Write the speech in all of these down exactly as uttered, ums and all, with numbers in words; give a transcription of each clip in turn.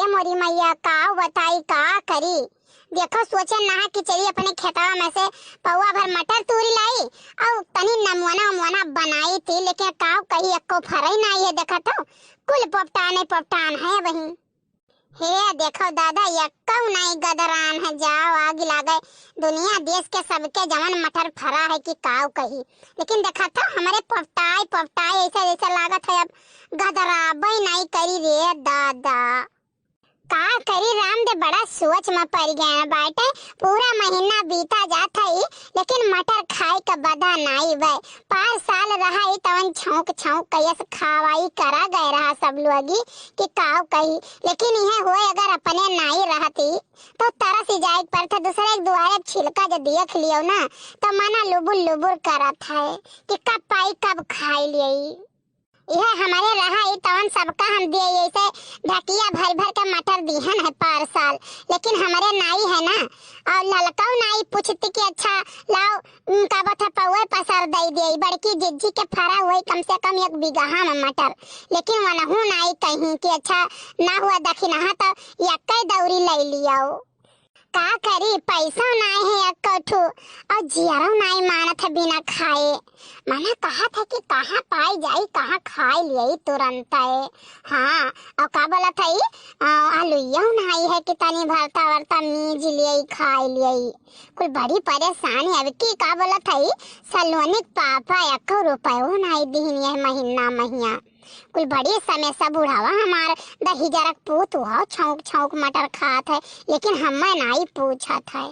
मोरी मैया, का बताई, का करी? देखो, सोचे ना कि चली अपने खेतवा में से पौवा भर मटर तूरी लाई अउ तनी नमुआना उमुआना बनाई थी, लेकिन का कही, एक्को फरई नाई है। देखा तो कुल पोपटाने पोपटान है वहीं। हे देखो दादा, एक्को नाई गदरान है, जाओ आग लागे। दुनिया देश के सबके जवन मटर फरा है कि काव कही, लेकिन देखा तो हमरे पोपटाई पोपटाई ऐसा जैसा लागत है अब गदराबे नाई करी रे दादा। का करी राम दे, बड़ा सोच में पड़ गए बाटे। पूरा महीना बीता जात है, लेकिन मटर खाए का बदा नाई बे। पार साल रहा है तवन छौंक छौंक कैस खावाई करा गए रहा सब लोगी कि काव कही, लेकिन यह होए अगर अपने नाई रहती तो तरस ही जाए के पड़ता। दूसरे के दुआरे छिलका जो देख लियो ना तो मना लुबुर लुबुर करत है कि कब पाई कब खाई लियई। यह हमारे रहा ई तवन सबका हम दिए, ऐसे ढकिया भर भर के मटर दिहन है पार साल, लेकिन हमारे नाई है ना। और ललकऊ नाई पूछती कि अच्छा लाओ, उम, का बता पौवे पसर दे दिए। बड़की जिज्जी के फरा हुए कम से कम एक बीघा में मटर, लेकिन वनहू नाई कहीं कि अच्छा ना हुआ दखिनहा तो यक्के दौरी ले लियो। का करी, पैसो नाई है एक्को ठू, और जियरो नाई मानत है बिना खाए। मना कहत है कि कहाँ पाई जाई, कहाँ खाए लियई तुरंत है। हाँ, और का बोलत है, आ, आलूयो नाई है कि तनी भरता वरता मीज लियई, खाए लियई। कुल बड़ी परेशानी। अब की का बोलत है, सलोनी के पापा एक्को रुपयो नाई दिहिन यह महीना महिया। कुल बड़ी समस्या बुढ़ावा हमार दहिजरक पूत हुआ छौंक छौंक मटर खात है, लेकिन हमें नाई पूछत है।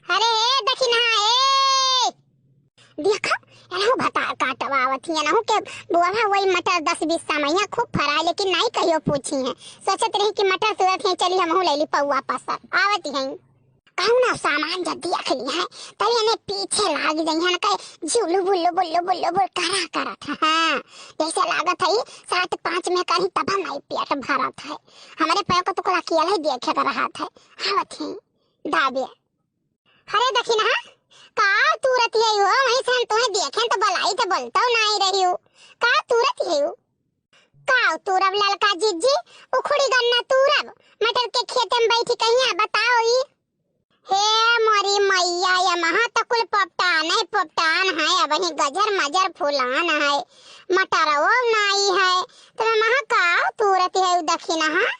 अरे ए दखिनहा ए, देखो, एनहु भतार काटवा आवत ही, एनहु के बुआवा वही मटर दस बीस समैया खूब फराए, लेकिन नाई कहियो पूछी है। सोचत रही कि मटर तुरत है, चली हमहू ले ली पौवा पसर। आवत ही हैं। कौनो सामान जब देख ली है, तब एने पीछे लाग जाई है ना, कहे, "जिउ लुबुर, लुबुर, लुबुर, लुबुर करा करत है।" हाँ, जैसे लागत है, सात पाँच में करी, तब नहीं पेट भरत है। हमरे पैर को तो कुल अकेले ही देखे के रहत है। आवत ही, दाबे। अरे दखिनहा, का तुरत है हो? वहीं से हम तुम्हें देखें तो बुलाई तो बोलता नहीं रही हो। का तुरत है हो? काव तूरब ललका जिज्जी, उखड़ी गन्ना तूरब, मटर के खेते में बैठी कहिया बताओ ई। हे मोरी मैया, ये महा तो कुल पोपटान है, पोपटान है, अब ही गजर मजर फुलान है, मटरवो नाई है, तो मैं महा काव तूरत है उ दखिनहा।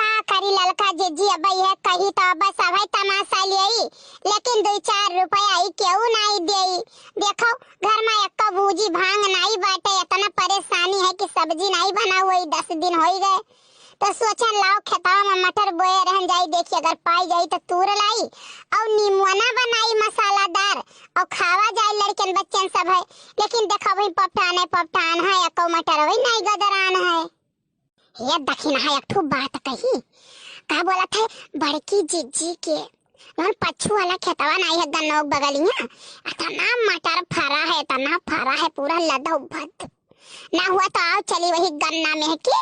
का करी ललका जिज्जी, अब ये कही तो अब सभे तमाशा लेई, लेकिन दुई चार रुपया ई केहू नाई देई। देखो, घर में एक्का बूजी भांग नाई बाटे, इतना परेशानी है कि सब्जी नाई बना हुई, दस दिन होई गए। तो सोचन लाओ खेतवा में मटर बोए रहन जाई, देखी अगर पाई जाई तो तूर लाई और नीमुआना बनाई मसालादार और खावा जाए लड़कन बच्चन सब है। लेकिन देखो भाई पपठान है, पपठान है, एक्को मटर वही नाई गदरान है। हे दखिनहा एक ठो बात कही, का बोलत है बड़की जिज्जी के, जौन पच्छू वाला खेतवा नाई है गन्नवा के बगलिया, इतना मटर फरा है, इतना फरा है, पूरा लदो भद। ना हुआ तो आओ चली वही गन्ना में के,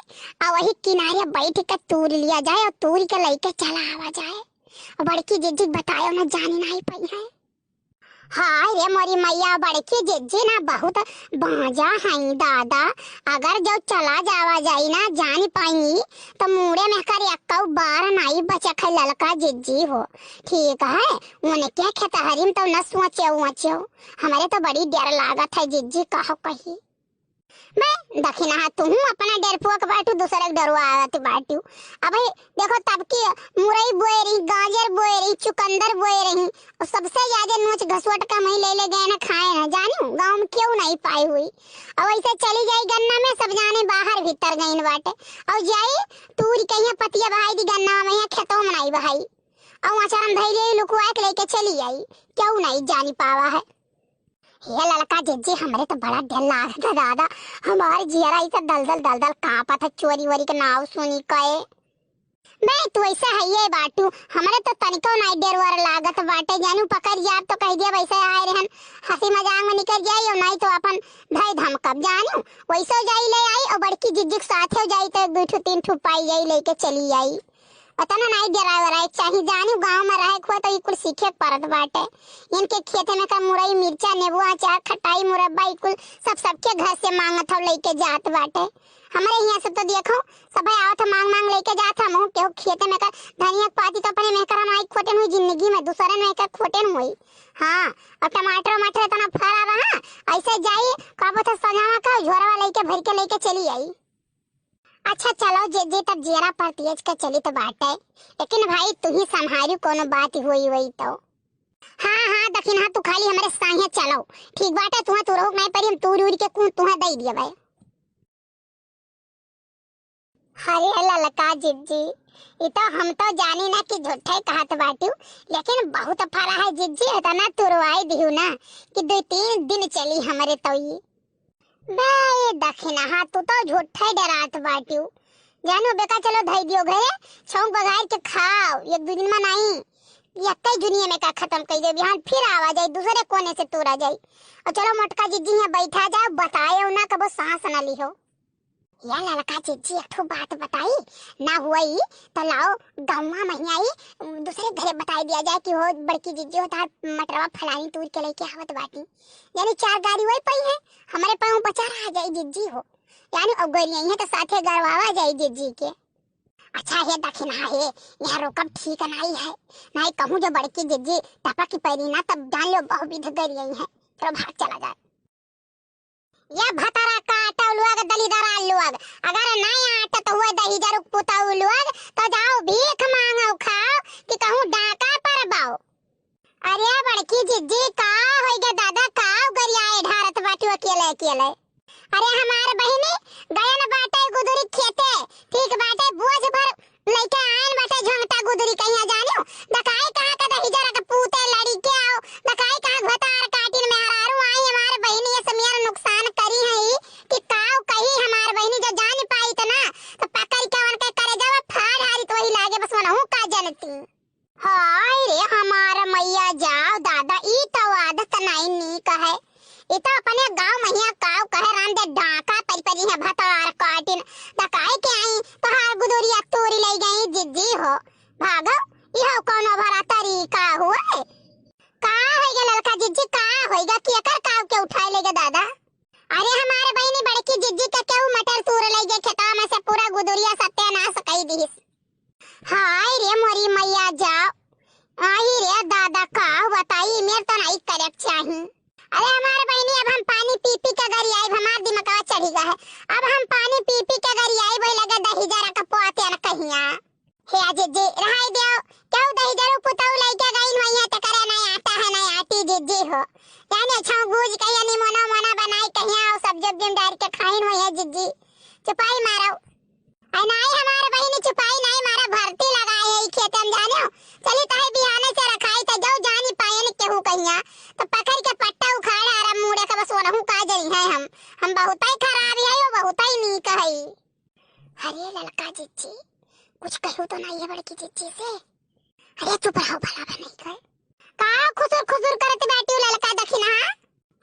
और वही किनारे बैठ के तूर लिया जाए और तूर के लेके चला आवा जाए। और बड़की जिज्जी के बतायो ना जानी नाई पाई है। हाय रे मोरी मैया, बड़की जिज्जी ना बहुत बांजा हई दादा। अगर जो चला जावा जाई ना जानी पाई तो मूड़े में कर एक्कौ बार नाई बचक है ललका जिज्जी हो। ठीक है, उनके खेतहरी में तो न सोचे वोचे हो। हमरे तो बड़ी डर लागत है जिज्जी, कहो कही। बे, दखिनहा, तुहूँ अपना डेरपुआ के बाटू, दूसरे के डेरवा आवत बाटू। अबे, देखो, तब की मुरई बोए रही, गाजर बोए रही, चुकंदर बोए रही, और सबसे ज्यादा नोच घसोट का मही ले ले गए ना खाए ना, जानी गाँव में क्यों नहीं पाई हुई। और ऐसे चली जाई गन्ना में, सब जाने बाहर भीतर गईन बाटे। और जाई तूरी कहिया पतिया बहाई दी गन्ना में, यहाँ खेतों में नहीं बहाई। और वहाँ चरम धैले लुकुआ के लेके चली आई, क्यों नहीं जानी पावा है। हे ललका जिज्जी, हमरे तो बड़ा डर लागत है दादा, हमार जियरा ई तो दलदल दलदल कांपत है, चोरी वोरी के नाव सुनी कए। बे, तू ऐसे है ये बाटू, हमरे तो तनिको नाई डर वर लागत बाटे, जानू पकड़ जाब तो कह दिया वैसे आए रहन, हंसी मजाक में निकल जाई और नाई तो अपन धई धमकब, जानू वैसे जाई ले आई और बड़की जिज्जी के साथे जाई तो एक दू ठू तीन ठू पाई जाई लेके चली आई। ओतना नाई डराए वराए के चाही, जानी गाँव में रहे के हुआ तो ई कुल सीखे के परत बाटे। इनके खेते में का मुरई, मिर्चा, नेबुआ, अचार, खटाई, मुरब्बा, ई कुल सब सबके घर से मांगत हौ, लेके जात बाटे। हमरे हियाँ से तो देखो, सभे आवत ह माँग माँग लइके जात ह, हमहू केहू खेते में कर धनिया के पाती तो अपने मेहकर हम आई खोटेन हुई जिंदगी में, दूसरे मेहकर खोटेन हुई। हाँ, अब टमाटर वमाटर इतना फरा रहा, ऐसे जाई, कहबो तो सजावा का झोरवा लइके भर के लइके चली आई। अच्छा चलो जिज्जी, तब जियरा पर तेज के चली तो बाटे, लेकिन भाई तू ही संभारी कोनो बात होई होई तो। हाँ हाँ दखिनहा, तू खाली हमरे साहे चलो, ठीक बाटे, तुहे तू रोक नहीं पड़ी, हम तूर उड़ के कून तुहे दे दिए भाई। अरे ललका जिज्जी, ई तो हम तो जानी ना कि झूठे कहत बाटिउ, लेकिन बहुत फरा है जिज्जी, इतना तुरवाई दिहु ना कि दो तीन दिन चली हमरे तो ई। बे दखिनहा, तू तो झूठे डरात बाटिउ। जानो बेका, चलो धई दियो घरे, छौंक बघार के खाओ, एक दो दिन में नहीं, यक्के दुनिया में का खत्म कर दे, बिहान फिर आवा जाई, दूसरे कोने से तोरा जाई। और चलो मोटका जिज्जी यहाँ बैठा जाओ, बताए ना कबो सांस ना लिहो। या ललका जिज्जी, एक ठो बात बताई, ना हुई तो लाओ गौवा महियाई, दूसरे घरे बताई दिया जाए कि हो बड़की जिज्जी हो तार मटरवा फलानी तूर के लेके आवत बाटी, यानी चार गाड़ी वही पई है, हमारे पाँव बचा रहा जाई जिज्जी हो, यानी अब गरियाई है तो साथे गरवावा जाई जिज्जी के। अच्छा हे दखिनहा हे, यहाँ रोकब ठीक नाई है, नाई कहूँ जो बड़की जिज्जी टपक की पैरी ना तब जान लो बहु विध गरियाई है, चलो भाग चला जाए। ये भतरा काटो लोग, दलिदरा लोग, अगर नहीं आटत हुए दहिजर पुताऊ लोग, तो जाओ भीख मांगो खाओ कि कहूँ डाका पर बाओ। अरे बड़की जिज्जी, का होई गे दादा, का गरियाए ढारत बाटू अकेले अकेले? अरे हमार बहिनी गयन बाटे गुदरी खेते, ठीक बाटे, बोझ भर लइके आयन बाटे झोंगटा गुदरी कहिया जानियो, दकाई कहाँ का दहिजरा के पूते लड़ी के आओ, दकाई कहाँ भतार काटिन मेहरारू आई हमार बहिनी ये समियर नुकसान करी है कि काव कही हमार बहिनी जो जान पाई त ना, तो पकड़ के उनके करेजा में फाड़ हारी तो वही लागे बस वनहु का जनती। हाय रे हमार मैया जाओ दादा, ई तो आदत नाई नीक है। ई तो अपने गाँव महिया काव कहे राम दे डाका परी परी है भतार काटिन। दकाई के आई तोहार गुदुरिया तोरी ले गई जिज्जी हो। भागो, इहो कोनो भला तरीका हुए? का होइगा ललका जिज्जी, का होइगा कि एकर काव के उठाए लेगा दादा? अरे हमार बहिनी बड़की जिज्जी के केहू मटर तूर ले गए खेतवा में से पूरा गुदुरिया सत्यानाश कई दिहिस। हाय रे मोरी मैया जाओ। आई रे दादा, का बताई, मेर तो नहीं करे के चाही। अरे हमार बहिनी, अब हम पानी पी पी के गरियाई, हमार दिमागवा चढ़ी गया है। अब हम पानी पी पी के गरियाई, वही लगे दहिजरा का पोते न कहिया। हे जिज्जी, रहाई दियो, केहू दहिजरू पुतऊ लइके गइन वही है, तकरे नहीं आता है, नहीं आटी जिज्जी हो। जाने छौ गूज कहिया नी मोना मोना बनाई कहिया, और सब्जी उब्जी में डाल के खाइन वही है जिज्जी। चुपाई मारो। अरे नाई हमार बहिनी चुपाई नाई मारा, भर्ती लगाए है ई खेते में जाने हो। चली तहे बिहाने से रखाई त जाऊ जानी पायन केहू कहिया। त पकड़ के पट्टा उखाड़ आरा मुड़े का बस वनहु का जई है हम। हम बहुतई खराब है, वो बहुतई नीक है। अरे ललका जिज्जी, कुछ कहू तो नाई है बड़की जिज्जी से? अरे चुप रहो भला बा नहीं कर। का खुसुर खुसुर करत बैठी ललका दखिनहा?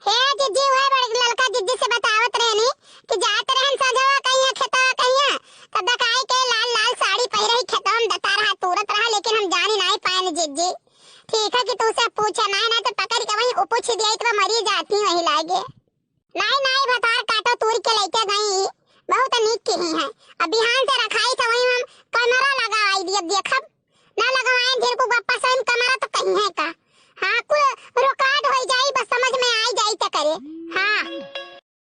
हे जिज्जी, वह बड़ ललका जिज्जी से बतावत रहनी कि जात रहन